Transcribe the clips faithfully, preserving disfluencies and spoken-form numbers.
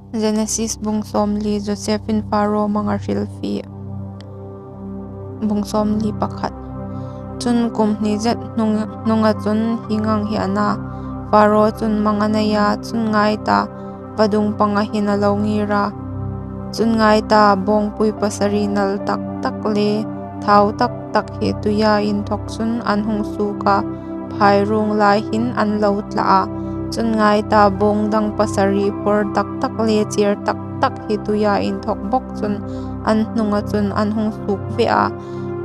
Genesis bung sawmli. Joseph-in Pharaoh mang a hrilfie. Bung sawmli pakhat. Chun kum hni zet hnung, hnunga chun hieng ang hi a na. Pharaoh chun mang a nei a, chun ngai ta, vadung panga hin a lo ngir a. Chun ngai ta, bawngpui pasari nal tak tak le thau tak tak hi tuia inthawk chun an hung suok a, phai ruong lai hin an lo tla a. Chun ngai ta, bawng dang pasari por tak tak le chiar tak tak hi tuia inthawk bawk chun an hnunga chun an hung suok ve a.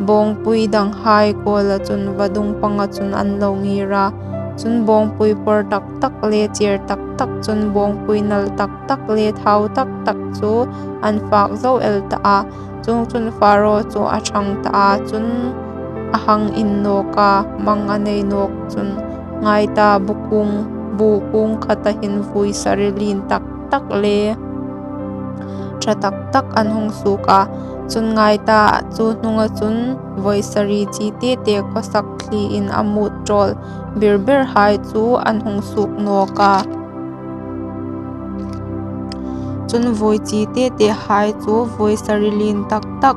Bawngpui danghai kuoma chun vadung panga chun an lo ngir a. Chun bawngpui por tak tak le chiar tak tak chun bawngpui nal tak tak le thau tak tak chu an fak zo el ta a. Chuongchun Pharaoh chu a chang ta a, chun a hang in nawk a, mang a nei nawk chun ngai ta, bu kuong, bu kuong khata hin vui sari lien tak tak le ṭha tak tak an hung suok a. Chun ngai ta, chu hnunga chun voi sari chi te te khawsak thliin a mut ṭawl bir ber hai chu an hung suok nawk a. Chun vui chi te te hai chu vui sari lien tak tak,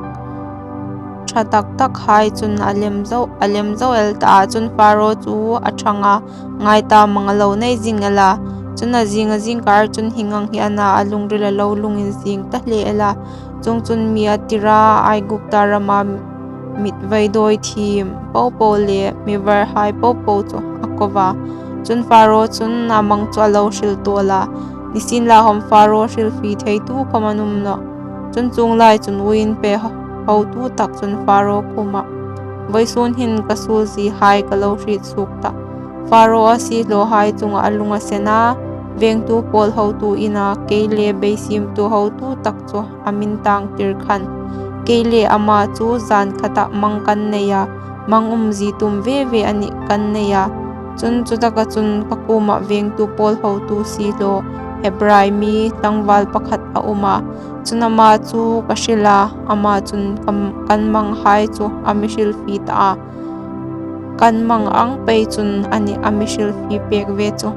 ṭha tak tak hai chun a lem zo, a lem zo el ta a. Chun Pharaoh chu a chang a, ngai ta, mang a lo nei zing el a. Chun a zing a zing kar chun hieng ang hi a na, a lungril a lo lungin zing ta hle el a. Chuongchun mi a tir a, Aigupta rama mitvei dawi thiem po po le mi var hai po po chu a ko a. Chun Pharaoh chun a mang chu a lo hril tawl a. Nisienlakhawm Pharaoh hrilfie theitu khawm an um nawh. Chun chuong lai chun uoin pe hotu tak chun Pharaoh kuomah, vawisun hin ka suol zie hai ka lo hriet suok tah. Pharaoh a siehlaw hai chunga a lung a sen a, vengtu pawl hotu ina kei le bei siemtu hotu tak chu a min tang tir khan. Kei le ama chu zan khata mang kan nei a, mang umzie tum ve ve a nih kan nei a. Chun chutaka chun ka kuoma vengtu pawl hotu siehlaw Hebrai mi tlangval pakhat a um a. Chun ama chu ka hril a, ama chun kan, kan mang hai chu a mi hrilfie ta a. Kan mang ang pei chun a nih a mi hrilfie pek ve chu.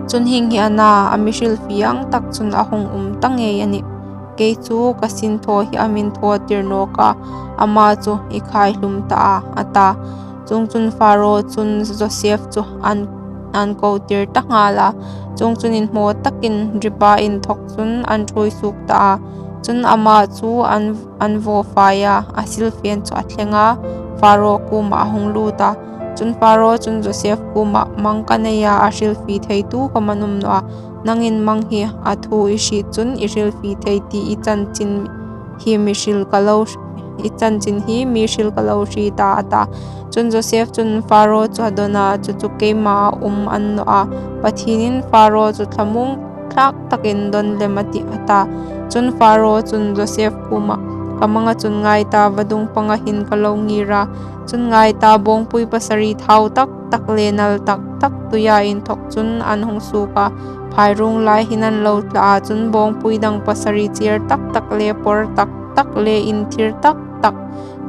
Chun hieng hi a na, a mi hrilfie ang tak chun a hung um ta ngei a nih. Kei chu ka sin thaw hi a min thaw tir nawk a, ama chu i khai hlum ta a, a ta. Chuongchun Pharaoh chun Joseph chu an, an ko tir ta nghal a. Chuongchun inhmaw takin ripa inthawk chun an ṭhuoi suok ta a. Chun ama chu an, an vaw fai a, a silfen chu a thleng a, Pharaoh kuomah a hung lut a. Chun Pharaoh chun Joseph kuomah, mang ka nei a, a hrilfie theitu khawm an um nawh a. Nangin mang hi a thu i hriet chun i hrilfie thei ti i chanchin hi mi hril ka lo, i chanchin hi mi hril ka lo hriet a, a ta. Chun Joseph chun Pharaoh chu a dawn a, chu chu keima um a ni naw a. Pathienin Pharaoh chu thlamuong thlak takin dawn lem a tih, a ta. Chun Pharaoh chun Joseph kuomah, ka manga chun ngai ta, vadung panga hin ka lo ngir a. Chun ngai ta, bawngpui pasari thau tak tak le nal tak tak tuia inthawk chun an hung suok a, phai ruong lai hin an lo tla a. Chun bawngpui dang pasari chiar tak tak le por tak tak le inthir tak tak,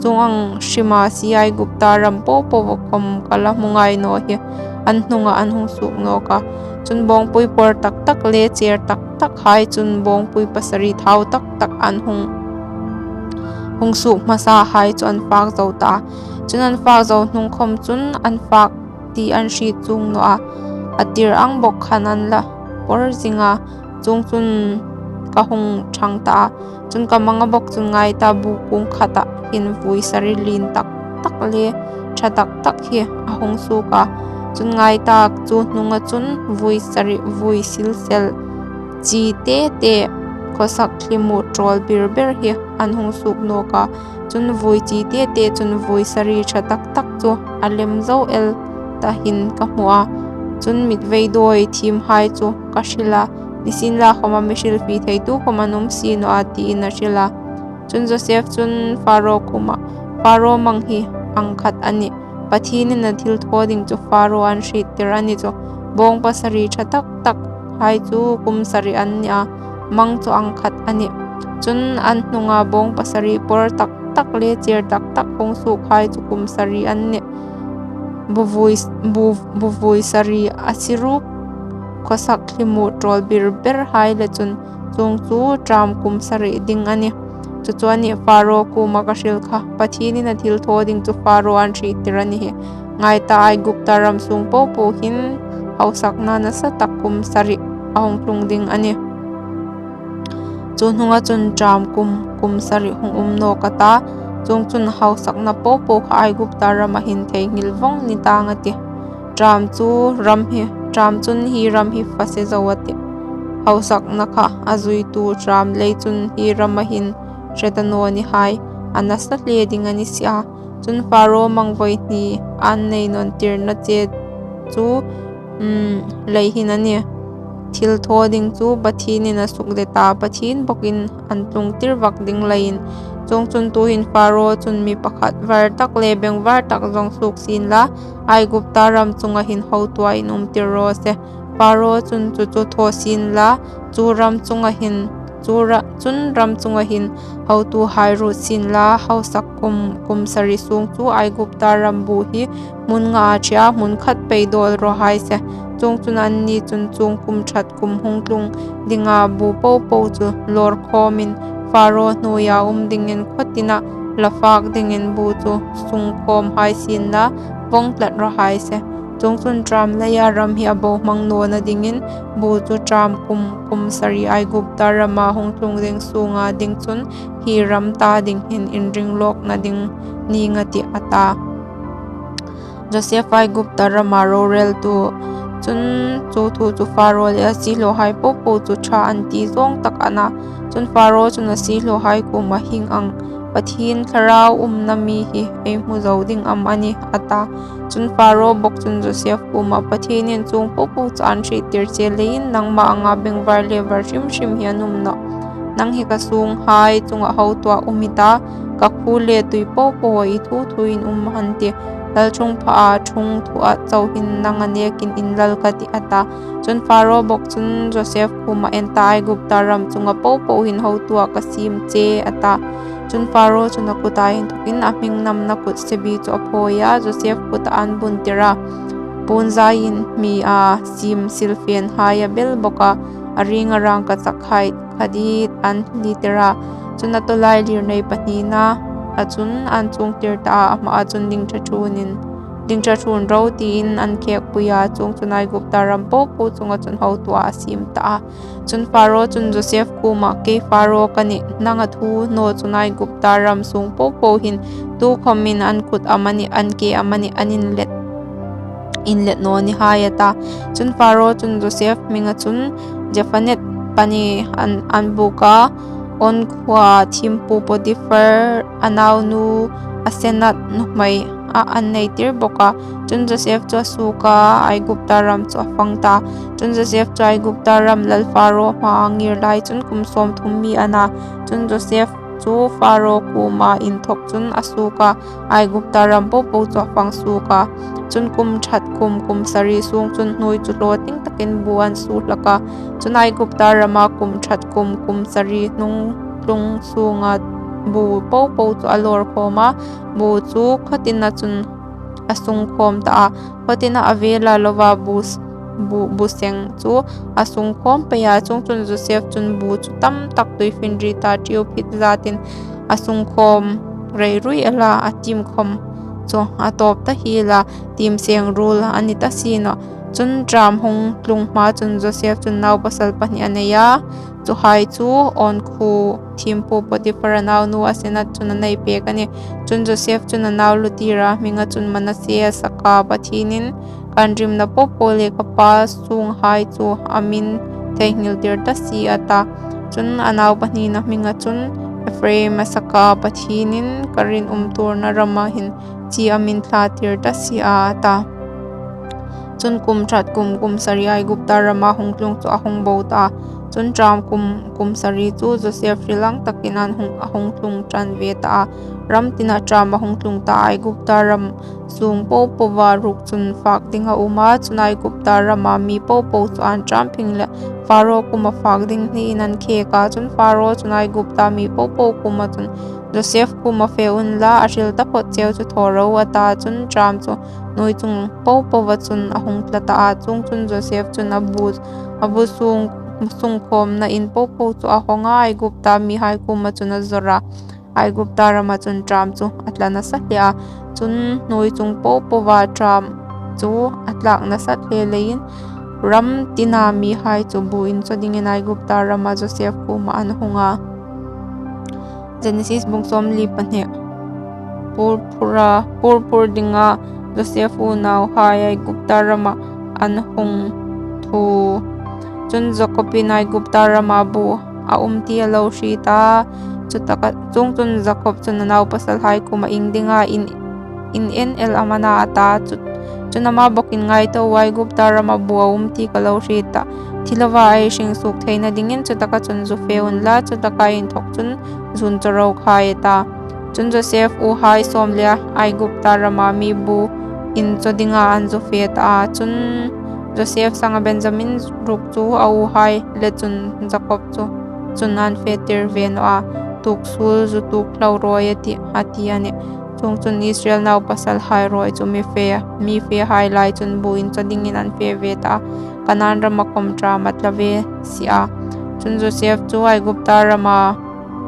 chuong ang hrima si Aigupta ram po po khawm ka la hmu ngai naw hi an hnunga an hung suok nawk a. Chun bawngpui por tak tak le chiar tak tak hai chun bawngpui pasari thau tak tak an hung, hung suok hmasa hai chu an fak zo ta. Chun an fak zo hnung khawm chun an fak ti an hriet chuong naw a, a tir ang bawk khan an la por zing a, chuongchun ka hung chang ta a. Chun ka manga bawk chun ngai ta, bu kuong khata hin vui sari lien tak tak le ṭha tak tak hi a hung suok a. Chun ngai ta, chu hnunga chun vui sari, vui silsel chi te te khawsak thli mut ṭawl bir ber hi an hung suok nawk a. Chun vui chi te te chun vui sari ṭha tak tak chu a lem zo el ta hin ka hmu a. Chun mitvei dawi thiem hai chu ka hril a. Nisienlakhawm a mi hrilfie theitu khawm an um si naw a, tiin a hril a. Chun Joseph chun Pharaoh kuomah, Pharaoh mang hi ang khat a nih. Pathienin a thilthaw ding chu Pharaoh an hriettir a ni chu. Bawng pasari ṭha tak tak hai chu kum sari an ni a, mang chu ang khat a nih. Chun an hnunga bawng pasari por tak tak le chiar tak tak hung suok hai chu kum sari an nih. Buvui, bu, buvui sari a si ruk khawsak hlimu ṭawl bir berhai le chun, chuong chu ṭam kum sari ding a nih. Chu chu a nih, Faro kuoma ka hril kha, Pathienin a thilthaw ding chu Faro a'n hriettir a ni hi. Ngai ta, Aigupta ram sung po po hin hausakna nasa tak kum sari a hung tlung ding a nih. Chu hnunga chun ṭam kum, kum sari hung um nawk a ta, chuong chun hausakna po po kha Aigupta rama hin theinghil vawng ni tang a tih. Ṭam chu ram hi, ṭam chun hi ram hi fase zo a tih. Hausakna kha a zuitu ṭam lei chun hi rama hin hre ta naw ni hai, a nasa hle ding a ni si a. Chun Faro mangvawi hni a'n nei nawn tirna che chu, um, lei hin a nih. Thilthaw ding chu Pathienin a sukdet a, Pathien bawkin a'n tlungtir vak ding leiin. Chuong chun tuhin Faro chun mi pakhat var tak le bengvar tak zawng suok sien la, Aigupta ram chunga hin hotuain umtir raw se. Faro chun chu chu thaw sien la, chu ram chunga hin, chu ra-, chun ram chunga hin hotuhai ruot sien la, hausak kum, kum sari sung chu Aigupta ram bu hi hmun ngaa ṭhea hmun khat pei dawl raw hai se. Chuong chun anni chun chuong kum ṭhat kum hung tlung dinga bu po po chu lawr khawmin Faro hnuoia um dingin khaw tina la fak dingin bu chu sung khawm hai sien la, vawng tlat raw hai se. Chuong chun ṭam leia ram hi a bohmang nawna dingin bu chu ṭam kum, kum sari Aigupta rama hung tlung ding sunga ding chun hi ram ta ding hin inring lawkna ding ning a tih, a ta. Josef Aigupta rama roreltu. Chun chu thu chu Faro le a siehlawhai po po chu ṭha an ti zawng tak a na. Chun Faro chun a siehlawhai kuoma, hieng ang Pathien thlarau umna mi hi ei hmu zo ding am a nih, a ta. Chun Faro bawk chun Josef kuoma, Pathienin chuong po po chu a'n hriettir che leiin nangma anga bengvar le var hrim hrim hi an um nawh. Nang hi ka sunghai chunga hotuah um i ta, ka khuo le tui po po a i thu thuin um han tih. Lalṭhungphaa ṭhung thu a chau hin nang a nekin inlal ka tih, a ta. Chun Faro bawk chun Josef kuoma, En ta, Aigupta ram chunga po po hin hotuah ka siem che, a ta. Chun Faro chun a kuta inthokin a hming namna kut sebi chu a phawi a, Josef kutah a'n buntir a. Puon zaiin hmia siem silfenhai a bel bawk a, a ring a rangkachak hai kha dit a'n hlitir a. Chun a tawlailîr nei pahnina a chun a'n chuongtir ta a, a hmaa chun dingṭhaṭhunin, dingṭhaṭhun ro tiin a'n khêkpui a, chuong chun Aigupta ram po po chunga chun hotuah a siem ta a. Chun Faro chun Josef kuoma, Kei Faro ka nih, nanga thu naw chun Aigupta ram sung po po hin tukhawmin an kut amanih, an ke amanih, an inlet, inlet naw ni hai, a ta. Chun Faro chun Josef hminga chun Jephanet pani an, an buk a, On khuoa thiempu Potifar a naunu Asenat nuhmei a an neitir bawk a. Chun Josef chu a suok a, Aigupta ram chu a fang ta. Chun Josef chu Aigupta ram lal Faro hmaa ngîr lai chun kum sawmthum mi a na. Chun Josef chu Faro kuoma inthok chun a suok a, Aigupta ram po po chu a fang suok a. Chun kum ṭhat kum, kum sari sung chun hnuoi chu hlaw tling takin bu an suo hlak a. Chun Aigupta rama kum ṭhat kum, kum sari hnung tlung sunga bu po po chu a lawr khawm a, bu chu khaw tina chun a sung khawm ta a, khaw tina a vela lova bu, bu, bu seng chu a sung khawm pei a. Chuong chun Josef chun bu chu tam tak tuifinrieta tiu phit zatin a sung khawm rei rui el a, a tiem khawm chu a tawp ta hiel a, tiem seng ruol a ni ta si nawh. Chun ṭam hung tlung hma chun Josef chun naupasal pahni a nei a, chuhai chu On khuo thiempu Potifar a naunu Asenat chun a nei pek a nih. Chun Josef chun a nau lutîra hminga chun Manasse a sak a, Pathienin ka inrimna po po le ka pa sunghai chu a min theinghiltir ta si, a ta. Chun a nau pahnina hminga chun Ephraim a sak a, Pathienin ka rinum tuorna rama hin chi a min thlatir ta si a, a ta. Chun kum ṭhat kum, kum sari Aigupta rama hung tlung chu a hung bo ta. Chun ṭam kum, kum sari chu Josef hril ang takin an hung, a hung tlung ṭan ve ta a. Ram tina ṭam a hung tlung ta, Aigupta ram sung po poa ruok chun fak ding a um a. Chun Aigupta rama mi po po chu an ṭam phing le Faro kuoma fak ding niin an khêk a. Chun Faro chun Aigupta mi po po kuoma chun, Josef kuoma fe unla, a hril taphawt cheu chu thaw ro, a ta. Chun ṭam chu hnuoi chung po poa chun a hung tla ta a. Chuongchun Josef chun a bu, a bu sung, sungkhawmna in po po chu a hawng a, Aigupta mihai kuoma chun a zawr a, Aigupta rama chun ṭam chu a tla nasa hle a. Chun hnuoi chung po poa ṭam chu a tlak nasa hle leiin ram tina mihai chu buin chaw dingin Aigupta rama Josef kuoma an hung a. Genesis bung sawmli pahni. Purpura, purpur dinga Josef unauhai Aigupta rama an hung thu. Chun Jakobin Aigupta rama bu a um ti a lo hriet a. Chutaka, chuongchun Jakob chun a naupasalhai kuoma, "Ieng dinga in, in en el am a na?" a ta. Chu, chun ama bawkin, "Ngai ta u, Aigupta rama bu a um ti ka lo hriet a. Thi lova ei hring suok theina dingin chutaka chun zu fe unla, chutaka inthawk chun zun chaw ro khai," a ta. Chun Josef uhai sawm le Aigupta rama mi buin chaw dinga an zu fe ta a. Chun Josef sanga Benjamin ruok chu a uhai le chun Jakob chu chun an fe tir ve naw a. "Tuok suol zu tuok hlau rawi a tih," a ti a nih. Chuongchun Israel naupasalhai rawi chu mi fe, mi fehai lai chun buin chaw dingin an fe ve ta a. Kanan rama khawm ṭam a tla ve si a. Chun Josef chu Aigupta rama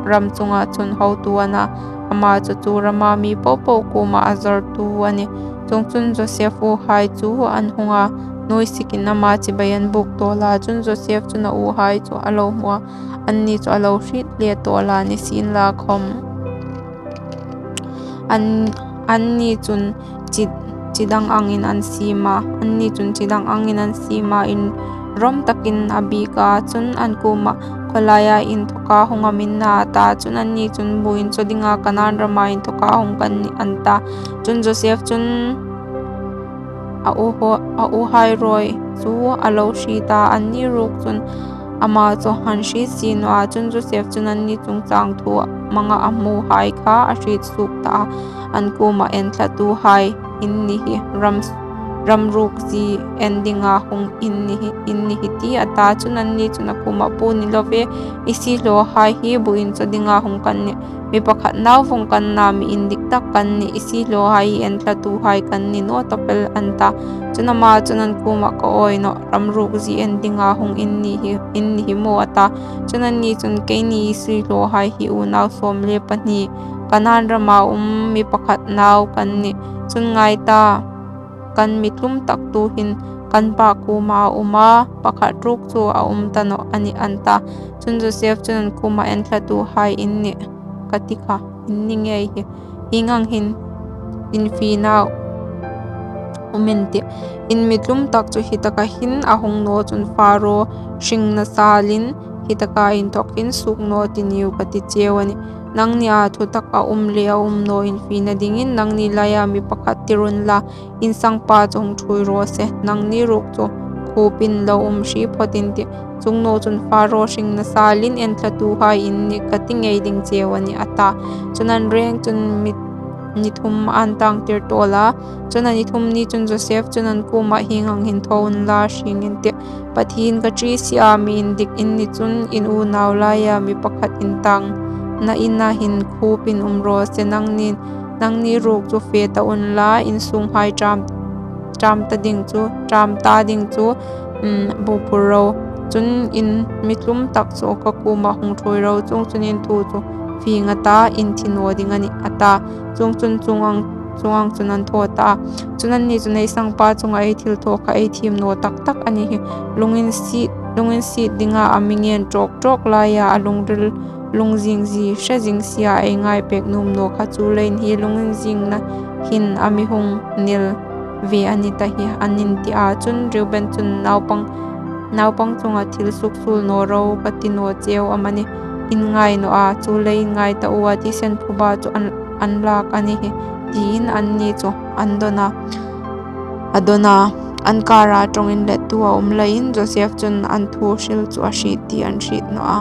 ram chunga chun hotu a na, ama chu chu rama mi po po kuoma a zawrtu a nih. Chuongchun Josef uhai chu an hung a, hnuoi sikin ama chibai an buk tawl a. Chun Josef chun a uhai chu a lo hmu a, anni chu a lo hriet hle tawl a, nisienla khawm an, anni chun chi, chi dang angin an siem a, anni chun chi dang angin an siem a, inrawm takin a biek a. Chun an kuoma, "Khawlaia inthawka hung am in na?" a ta. Chun anni chun, "Buin chaw dinga Kanan rama inthawka hung kan nih," an ta. Chun Josef chun a uho-, a uhai rawi chu a lo hriet a, anni ruok chun ama chu an hriet si naw a. Chun Josef chun anni chungchang thu hmanga a hmuhai kha a hriet suok ta a. An kuoma, "Enthlatuhai in ni hi, ram, ram ruok zie en dinga hung in ni hi, in ni hi," a ti a ta. Chun anni chun a kuoma, "Pu, ni lo ve, i siehlawhai hi buin chaw dinga hung kan nih. Mi pakhat nau vawng kan na, mi indik tak kan nih, i siehlawhai hi enthlatuhai kan ni naw tawp el," an ta. Chun ama chun an kuoma, "Ka awi nawh, ram ruok zie en dinga hung in ni hi, in ni hi maw?" a ta. Chun anni chun, "Keini i siehlawhai hi unau sawm le pahni, Kanan rama um mi pakhat nau kan nih. Chun ngai ta, kan mi tlum tak tuhin kan pa kuoma a um a, pakhat ruok chu a um ta nawh a nih," an ta. Chun Josef chun an kuoma, "Enthlatuhai in nih ka ti kha, in ni ngei hi. Hieng ang hin in fie nau um in tih. In mi tlum tak chu hi taka hin a hung naw chun Pharaoh hringna salin hi taka inthawk hin suok naw ti niu ka ti cheu a nih. Nangnia thutak a um le a um naw infiena dingin nangni laia mi pakhat tir unla, insangpa chu hung ṭhuoi raw se, nangni ruok chu khupin lo um hri phawt in tih. Chuong naw chun Pharaoh hringna salin enthlatuhai in nih ka ti ngei ding cheu a nih," a ta. Chun an reng chun mi, ni thum an tangtir tawl a. Chun a ni thum ni chun Josef chun an kuoma, "Hieng ang hin thaw unla, hring in tih. Pathien ka ṭi si a, mi indik in ni chun in unau laia mi pakhat intangna ina hin khupin um raw se, nangni, nangni ruok chu fe ta unla, in sunghai ṭam, ṭam ta ding chu, ṭam ta ding chu, um, bu phur ro. Chun in mi tlum tak chu ka kuoma hung ṭhuoi ro, chuongchun in thu chu fing a ta, in thi naw ding a nih," a ta. Chuongchun chuong ang, chuong ang chun an thaw ta a. Chun anni chun, "Ei sangpa chunga ei thilthaw kha ei thiem naw tak tak a ni hi. Lunginsiet, lunginsiet dinga a mi ngen ṭawk ṭawk laia a lungril lungzing zie hre zing sia ei ngai pek nuom naw kha, chuleiin hi lunginzingna hin a mi hung nel ve a ni ta hi," an inti a. Chun Reuben chun, "Naupang, naupang chunga thil suksuol naw ro ka ti naw cheu amanih, in ngai naw a, chuleiin ngai ta u a, thisen phuba chu an, an lak a ni hi," tiin anni chu an dawn a. A dawn a, an kara ṭawng inlettu a um leiin Josef chun an thu hril chu a hriet ti an hriet naw a.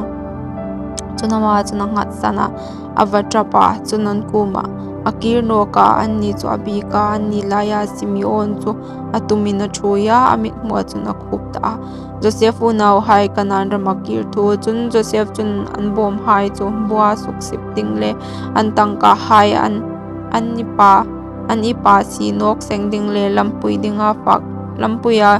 Chun ama chun a nghatsan a, a va ṭap a, chun an kuoma a kir nawk a, anni chu a biek a, anni laia Simeon chu a tumin a ṭhuoi a, a mithmua chun a khup ta a. Josef unauhai Kanan rama kir thu. Chun Josef chun an bawmhai chu bua suksip ding le an tangkahai an, an nipa an ipa sie nawk seng ding le lampui dinga fak, lampuia,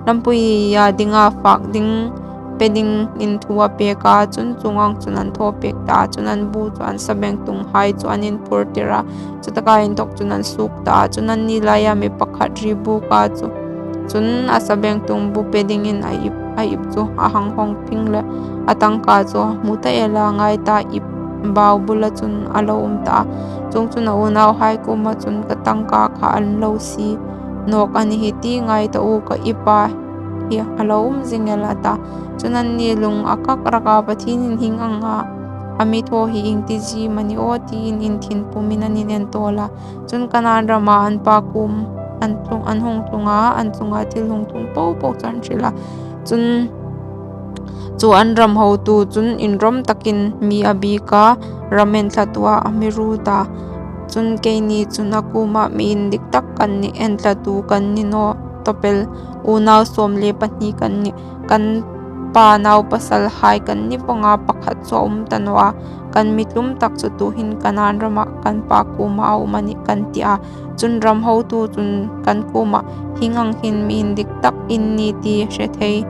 lampuia dinga fak ding pe dingin thu a pek a. Chun chuong ang chun an thaw pek ta a, chun an bu chu an sabengtunghai chu an inphurtir a, chutaka inthok chun an suok ta a. Chun anni laia mi pakhat ri buk a chu, chun a sabengtung bu pe dingin a ip, a ip chu a hang hawng phing leh a tangka chu a hmu ta el a, ngai ta, ip bau bula chun a lo um ta a. Chuongchun a unauhai kuoma chun, "Ka tangka kha an lo sie nawk a ni hi," ti ngai ta u, "Ka ipa hi a lo um zing el," a ta. Chun anni lung a kak rak a, "Pathienin hieng anga a mi thaw hi ieng ti zie am a ni aw?" tiin inthin pumin an inen tawl a. Chun Kanan rama an pa kuom an tlung, an hung tlung a, an chunga thil hung tlung po po chu an hril a. Chun chu an ram hotu chun inram takin mi a biek a, ram enthlatna a mi ruot a. Chun keini chun a kuoma, "Mi indik tak kan nih, enthlatu kan ni naw tawp el, unau sawm le pahni kan nih. Kan pa naupasalhai kan ni vawng a, pakhat chu a um ta naw a. Kan mi tlum tak chu tuhin Kanan rama kan pa kuoma a um a nih," kan ti a. Chun ram hotu chun kan kuoma, "Hieng ang hin mi indik tak in ni ti hre thei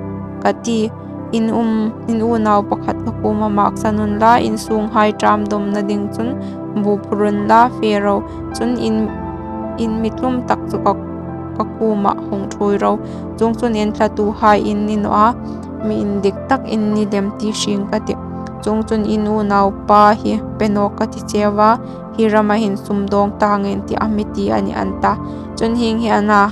ka ti. In um, in unau pakhat ka kuoma maksan unla, in sunghai ṭam dawmna ding chun bu phur unla fe ro. Chun in, in mi tlum tak chu ka, ka kuoma hung ṭhuoi ro. Chuongchun enthlatuhai in ni naw a, mi indik tak in ni lem ti hrieng ka tih. Chuongchun in unaupa hi pe nawk ka ti cheu a, hi rama hin sumdawng ta ngei in tih a mi ti a nih," an ta. Chun hieng hi a na,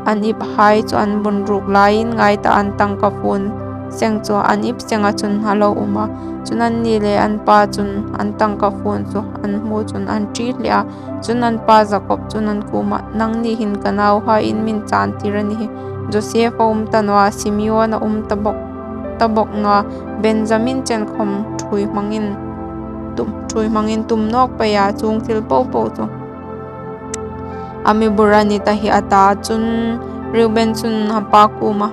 an iphai chu an bun ruk laiin ngai ta, an tangka fun seng chu an ip senga chun a lo um a. Chun anni le an pa chun an tangka fun chu an hmu chun an ṭi hle a. Chun an pa Jakob chun an kuoma, "Nangni hin ka nauhai in mi inchan tir a ni hi. Josef a um ta naw a, Simeon a um ta bawk, ta bawk naw a, Benjamin chen khawm ṭhuoi hmangin tum, ṭhuoi hmangin tum nawk pei a, chuong thil po po chu a mi bur a ni ta hi," a ta. Chun Reuben chun a pa kuoma,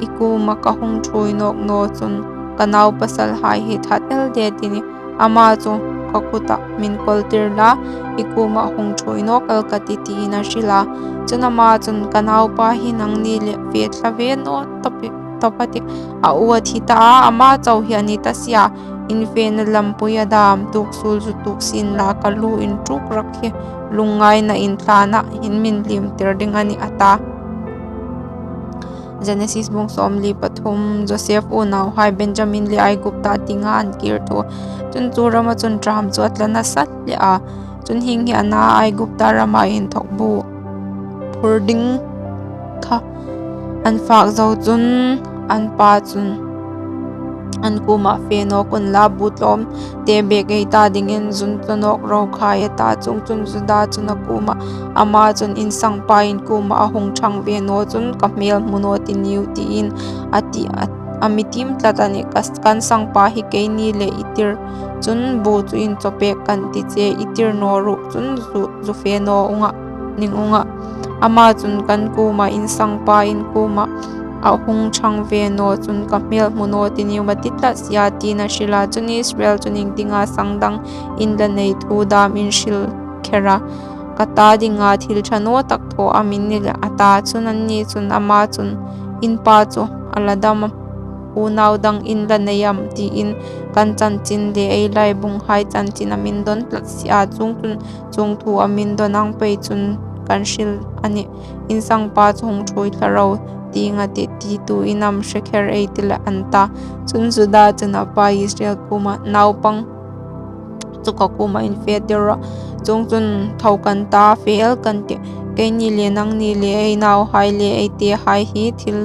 "I kuoma ka hung ṭhuoi nawk naw chun ka naupasalhai hi that el de ti ni. Ama chu ka kuta min kawltir la, i kuoma hung ṭhuoi nawk el ka tih," tiin a hril a. Chun ama chun, "Ka naupa hi nangni le fe thla ve naw tawp, tawp a tih. A u a thi ta a, ama chau hi a ni ta si a. In fena lampui a dam, tuksuol zu tuk sien la, ka lu inṭuk rak hi lungngaina inthlana hin min liem tir ding a nih," a ta. Genesis bung sawmli pathum. Josef unauhai Benjamin le Aigupta tienga an kir thu. Chun chu rama chun ṭam chu a tla nasa hle a. Chun hieng hi a na, Aigupta rama inthawk bu phur ding kha an fak zo chun an pa chun an kuoma, "Fe nawk unla, bu tlawmte bek ei ta dingin zun tlaw nawk ro khai," a ta. Chuongchun Juda chun a kuoma, "Ama chun insangpa in kuoma a hung ṭhang ve naw chun ka hmel hmu naw ti niu," tiin a ti a, a mi tiem tlat a nih. "Ka, kan sangpa hi keini le i tir chun bu chu inchawpek kan ti che, i tir naw ruok chun zu, zu fe naw unga, ning unga. Ama chun kan kuoma insangpa in kuoma a hung ṭhang ve naw chun ka hmel hmu naw ti niu a ti tlat si a," tiin a hril a. Chun Israel chun, "Iengdinga sang dang in la nei thu dam in hril kher a, ka ta dinga thil ṭha naw tak thaw am in ni leh?" a ta. Chun anni chun ama chun, "In pa chu a la dam a, unau dang in la nei am tiin kan chanchin le ei laibunghai chanchin a min dawn tlat si a, chuongchun chuong thu a min dawn ang pei chun kan hril a nih. Insangpa chu hung ṭhuoi thla ro ding a tih ti tuin am hre kher ei ti leh?" an ta. Chun Juda chun a pa Israel kuoma, "Naupang chu ka kuoma infe tir rawh. Chuongchun tho kan ta, fe el kan tih. Keini le nangni le ei nauhai le ei tehai hi thil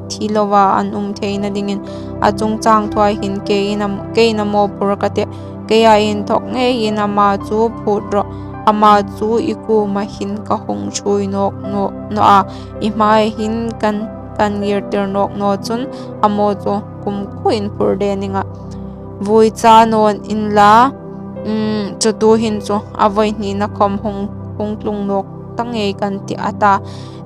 thi loa an um theina dingin a chungchang thuai hin keiin a, keiin a mawphur ka tih. Keia inthawk ngeiin ama chu phut rawh. Ama chu i kuoma hin ka hung ṭhuoi nawk naw, naw a, i hmaia hin kan, kan ngirtir nawk naw chun a maw chu kumkhuoin phur de ning a. Vui cha naw unla, um, chu tuhin chu a vawi hnina khawm hung, hung tlung nawk ta ngei kan tih," a ta.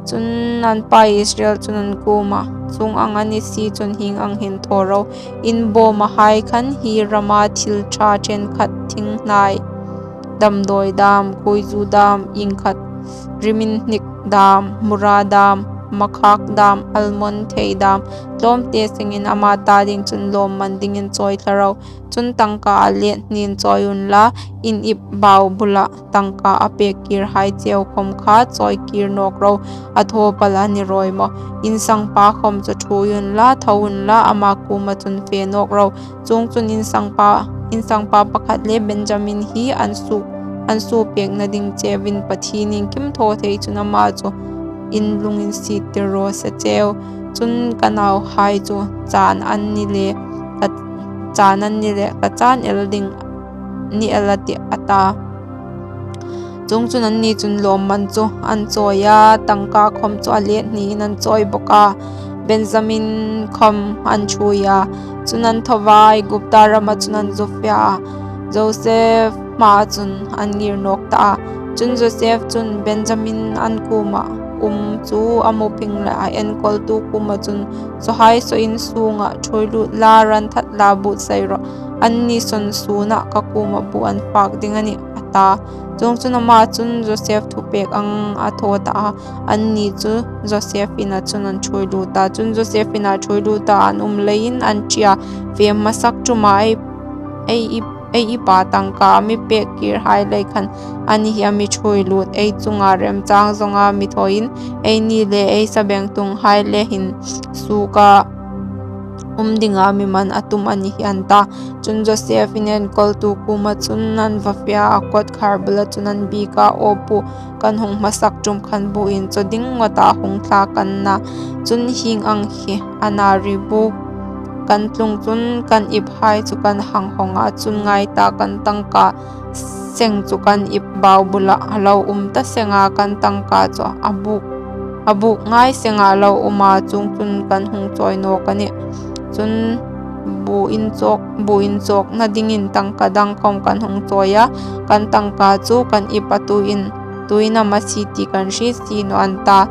Chun an pa Israel chun an kuoma, "Chuong ang a ni si chun hieng ang hin thaw ro. In bawmahai khan hi rama thil ṭha ṭhenkhat thinghnai damdawi dam, khuoizu dam, iengkhat riminhnik dam, mura dam, makhak dam, almond thei dam, tlawmte sengin ama ta ding chun lawmman dingin chawi thla ro. Chun tangka a let hnin chawi unla, in ip bau bula tangka a pek kir hai cheu khom kha chawi kir nawk ro, a thaw pal a ni rawi maw. Insangpa khom chu ṭhuoi unla, tho unla, ama kuoma chun fe nawk ro. Chuongchun insangpa, insangpa pakhat le Benjamin hi an su, an su pekna ding cheuin Pathien iengkim thaw thei chun ama chu in lunginsietir raw se cheu. Chun ka nauhai chu chan an ni le, ka chan an ni le, ka chan el ding ni el a tih, a ta. Chuongchun anni chun lawmman chu an chawi a, tangka khom chu a let hniin an chawi bawk a. Benjamin khom an ṭhuoi a, chun an tho a, Aigupta rama chun an zu fe a, Josef hmaa chun an ngir nawk ta a. Chun Josef chun Benjamin an kuoma um chu a hmu phing le a enkawltu kuoma chun, Sawhai saw in sunga ṭhuoi lut la, ran that la, buotsai rawh. Anni sawn suna ka kuoma bu an fak ding a nih, a ta. Chuongchun ama chun Josef thupek ang a thaw ta a, anni chu Josef ina chun an ṭhuoi lut a. Chun Josef ina ṭhuoi luta an um leiin an ṭi a, Fe hmasak ṭuma ei, ei, ei ipa tangka mi pek kir hai lei khan ani hi a mi ṭhuoi lut, ei chunga remchang zonga mi thawin, eini le ei sabengtunghai le hin suka um dinga mi man a tum a ni hi, an ta. Chun Josef in enkawltu kuoma chun an va fe a, a kawtkhar bula chun an biek a, Aw pu, kan hung hmasak ṭum khan bu in chaw ding ngawta hung thla kan na. Chun hieng ang hi a na ri buk kan tlung chun kan iphai chu kan hang hawng a, chun ngai ta, kan tangka seng chu kan ip bau bula a lo um ta seng a, kan tangka chu a buk, a buk ngai senga lo um a, chuongchun kan hung chawi nawk a nih. Chun bu in chawk, bu in chawkna dingin tangka dang khom kan hung chawi a, kan tangka chu kan ip a tuin, tuin a masi ti kan hriet si naw, an ta.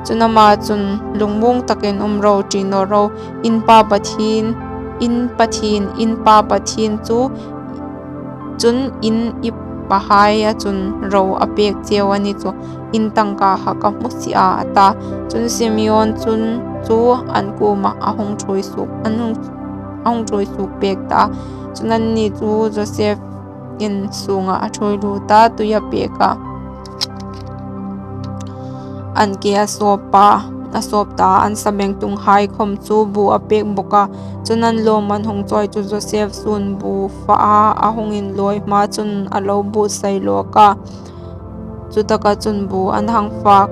Chun ama chun, Lungmuong takin um ro, ṭi naw ro, in pa Pathien, in Pathien, in pa Pathien chu chun in ipahaia chun ro a pek cheu a ni chu, in tangka kha ka hmu si a, a ta. Chun Simeon chun chu an kuoma a hung ṭhuoi suok, an hung, a hung ṭhuoi suok pek ta. Chun anni chu Josef in sunga a ṭhuoi lut a, tui a pek a, an ke a sawp a, a sawp ta, an sabengtunghai khom chu bu a pek bawk a. Chun an lawmman hung chawi chu Josef sun bu fa a, a hung inlawi hma chun a lo buotsai lawk a, chutaka chun bu an hang fak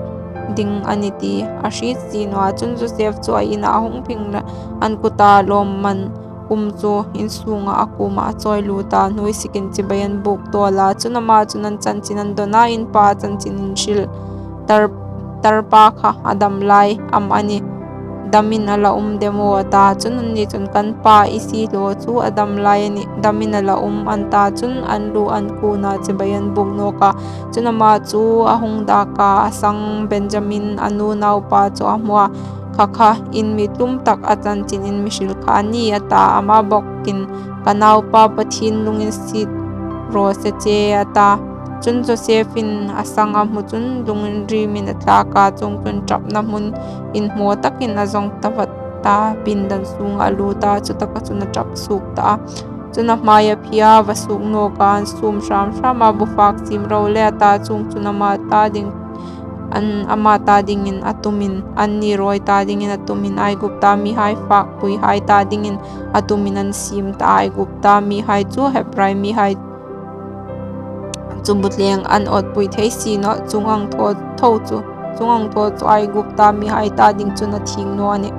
ding a ni ti a hriet si naw a. Chun Josef chu a ina a hung phing le, an kuta lawmman um chu in sunga a kuoma a chawi lut a, hnuoi sikin chibai an buk tawl a. Chun ama chun an chanchin an dawn a, In pa chanchin in hril tar, tar pa kha a dam lai am a ni? Damin a la um dem aw, a ta. Chun anni chun, Kan pa, i siehlaw chu a dam lai a nih, damin a la um, an ta. Chun an lu an kuna chibai an buk nawk a. Chun ama chu a hung dak a, a sang Benjamin a nu naupa chu a hmu a, Kha kha in mi tlum tak, a chanchin in mi hril kha a ni, a ta. Ama bawkin, Ka naupa, Pathien lunginsiet raw se che, a ta. Chun Josef in a sang a hmu chun lunginrimin a thlak a, chuongchun ṭapna hmun inhmaw takin a zawng ta vat a, pindan sunga a lut a, chutaka chun a ṭap suok ta a. Chun a hmai a phi a, va suok nawk a, an sum hram hram a, Bu fak siem ro le, a ta. Chuongchun ama ta ding, an, ama ta dingin a tumin, anni rawi ta dingin a tumin, Aigupta mihai fakpuihai ta dingin a tumin an siem ta. Aigupta mihai chu Hebrai mihai chu bu tleng an awtpui thei si naw, chuong ang thaw tho chu, chuong ang thaw chu Aigupta mihai ta ding chun a thieng naw a nih.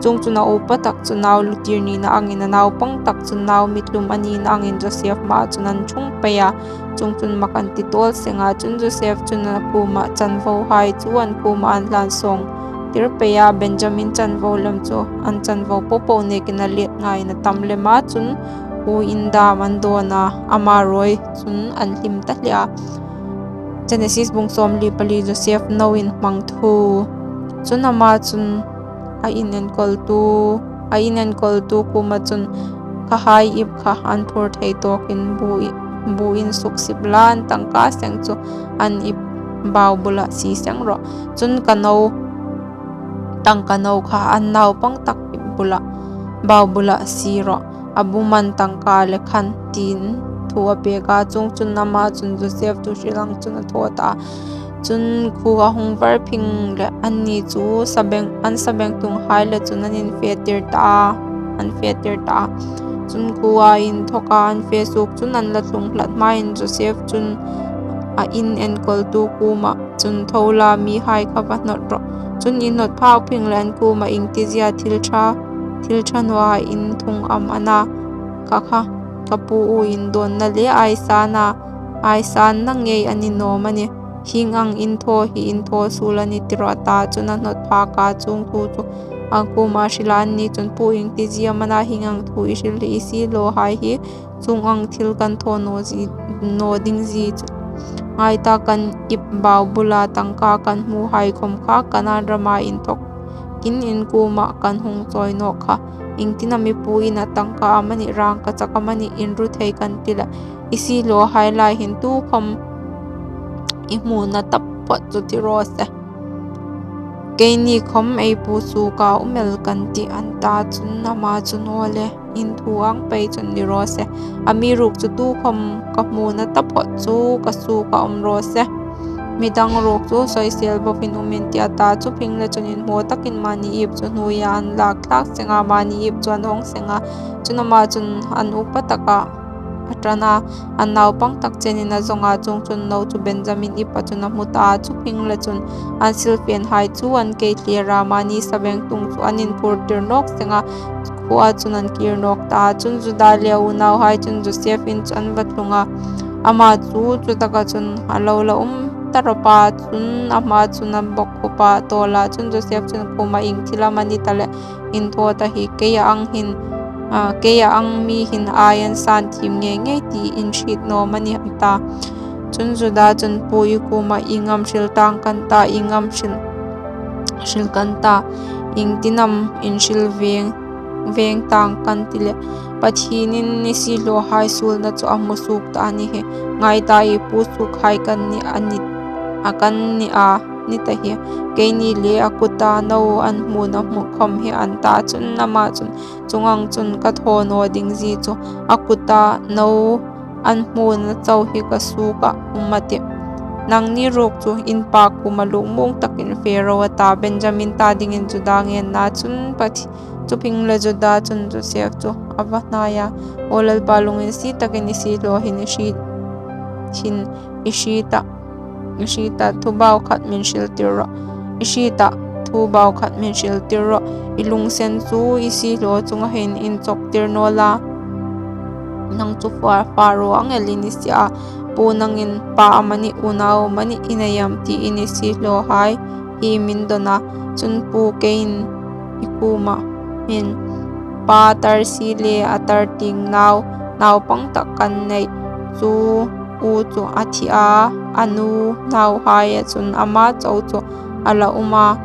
Chuongchun a upa tak chu nau lutir nina angin, a naupang tak chu nau mi tlum a nina angin Josef hmaa chun an ṭhung pei a. Chuongchun mak an ti tawl seng a. Chun Josef chun a kuoma chanvohai chu an kuoma an hlan sawng tir pei a, Benjamin chanvo lem chu an chanvo po po nekin a let ngaiin a tam lem a. Chun uoin dam an dawn a, ama rawi chun an hlim ta hle a. Genesis bung sawmli pali. Josef no inhmang thu. Chun ama chun a inenkawltu, a inenkawltu kuoma chun, Kha hai ip kha an phur thei tawkin bu i, buin suksip la, an tangka seng chu an ip bau bula sie seng rawh. Chun ka no, tangka no kha an naupang tak ip bula, bau bula sie rawh. A bu man tangka le khan," tiin thu a pek a. Chuongchun ama chun Joseph thu hril ang chun a thaw ta a. Chun khuo a hung var phing leh anni chu sabeng, an sabengtunghai le chun an infetir ta a, an fetir ta a. Chun khuo a inthawka an fe suok chun an la tlung hlat hmain Joseph chun a in enkawltu kuoma chun, "Tho la, mihai kha va hnawt rawh. Chun i hnawt phak phing leh an kuoma iengtizia thil ṭha, thil ṭha nawa in thung am a na? Kha kha ka pu u indawnna le aisana, aisanna ngei a ni naw am a nih? Hieng ang in thaw hi in thaw suol a nih," ti rawh, a ta. Chun a hnawt phak a, chuong thu chu an kuoma hril a. Anni chun, "Pu, iengtizie am a na hieng ang thu i hril hi? I siehlawhai hi chuong ang thil kan thaw naw zie, naw ding zie chu. Ngai ta, kan ip bau bula tangka kan hmuhai khom kha Kanan rama inthawkin in kuoma kan hung chawi nawk kha. Iengtin am i puin a tangka amanih, rangkachak amanih in ru thei kan ti leh, i siehlawhai lai hin tukhom i hmuna taphawt chu ti raw se. Keini khom ei pu suoka um el kan tih," an ta. Chun ama chun, "Aw le, in thu ang pei chun ni raw se. Amiruokchu tukhom ka hmuna taphawt chu ka suoka um raw se. Midang ruok chu soisel bovin um in tih," a ta. Chu phing le chun inhmaw takin mani ip chu hnuoia an lak thlak seng a, mani ip chu an awng seng a. Chun ama chun an upa taka a ṭan a, an naupang tak chenin a zawng a. Chuongchun no chu Benjamin ipa chun a hmu ta a. Chu phing le chun an silfenhai chu an keithler a, mani sabengtung chu an inphurtir nawk seng a, khuoa chun an kir nawk ta a. Chun Juda le a unauhai chun Joseph in chu an va tlung a, ama chu chutaka chun a lo la um ta rawp a. Chun ama chun a bawkkhup a, a tawl a. Chun Joseph chun, "Kuoma ieng thil am a ni ta leh in thaw ta hi? Keia ang hin, a, keia ang mi hin ai an san thiem ngei ngei ti in hriet naw am a ni?" an ta. Chun Juda chun, "Pu, i kuoma ieng am hril tang kan ta, ieng am hril, hril kan ta, iengtin am in hril veng, veng tang kan ti leh, Pathienin i siehlawhai suolna chu a hmu suok ta a ni hi. Ngai ta, i pu suokhai kan ni a ni, a kan ni a ni ta hi. Keini le a kuta no an hmuna hmu khom hi," an ta. Chun ama chun, "Chuong ang chun ka thaw naw ding zie chu a kuta no an hmuna chau hi ka suoka um a tih. Nangni ruok chu in pa kuoma lungmuong takin fe ro," a ta. Benjamin ta dingin Juda ngenna chun Pathi-, chu phing le Juda chun Joseph chu a va hnai a, "Aw Lalpa, lunginsiet takin i siehlaw hin i hriet, hin i hriet a, i hriet a, thu bau khat min hriltir rawh. I hriet a, thu bau khat min hriltir rawh. I lunginsen chu i siehlaw chunga hin inchawktir naw la. Nang chu Fa-, Pharaoh ang el i ni si a. Pu, nangin pa amanih, unau amanih i nei am tiin i siehlawhai hi min dawn a. Chun pu, keiin i kuoma hin, 'Pa Tarsi le a tar tieng nau, naupang tak kan nei chu, u chu a thi a, a nu nauhaia chun ama chau chu a la um a,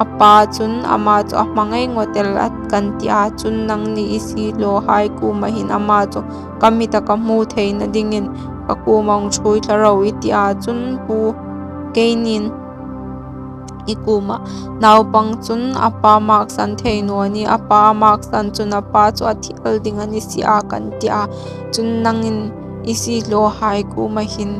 a pa chun ama chu a hmangai ngawt el a kan ti a. Chun nangni i siehlawhai kuoma hin ama chu ka mita ka hmu theina dingin ka kuoma hung ṭhuoi thla ro,' i ti a. Chun pu, keinin i kuoma, 'Naupang chun a pa maksan thei naw a ni, a pa maksan chun a pa chu a thi el ding a ni si a,' kan ti a. Chun nangin i siehlawhai kuoma hin,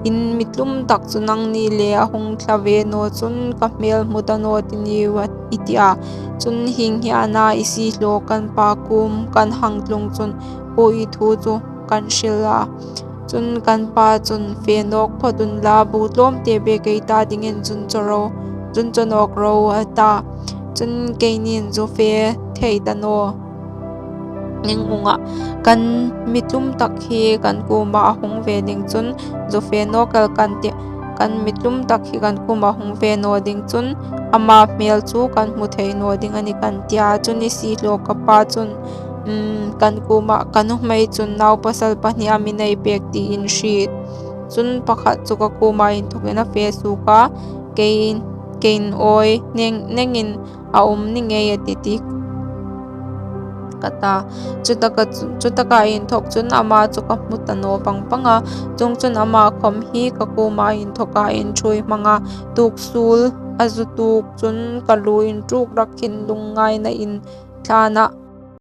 'In mi tlum tak chu nangni le a hung thla ve naw chun ka hmel hmu ta naw ti niu,' i ti a. Chun hieng hi a na, i siehlaw kan pa kuom kan hang tlung chun pu, i thu chu kan hril a. Chun kan pa chun, 'Fe nawk phawt unla, bu tlawmte bek ei ta dingin zun chaw ro, zun chaw nawk ro,' a ta. Chun keinin zu fe thei ta naw ning unga, 'Kan mi tlum tak hi kan kuoma a hung ve ding chun zu fe nawk el kan tih. Kan mi tlum tak hi kan kuoma hung ve naw ding chun ama hmel chu kan hmu thei naw ding a ni,' kan ti a. Chun i siehlaw ka pa chun, um, kan kuoma, 'Ka nuhmei chun naupasal pahni a mi nei pek tiin hriet. Chun pakhat chu ka kuoma inthawkin a fe suok a, kei, keiin awi neng, nengin a um ni ngei a tih,' ti, ka ta. Chutaka chu, chutaka inthawk chun ama chu ka hmu ta naw pang pang a. Chuongchun ama khawm hi ka kuoma inthawka inṭhuoi hmanga, tuok suol a zu tuok chun ka lu inṭuk rak hin lungngaina in thlana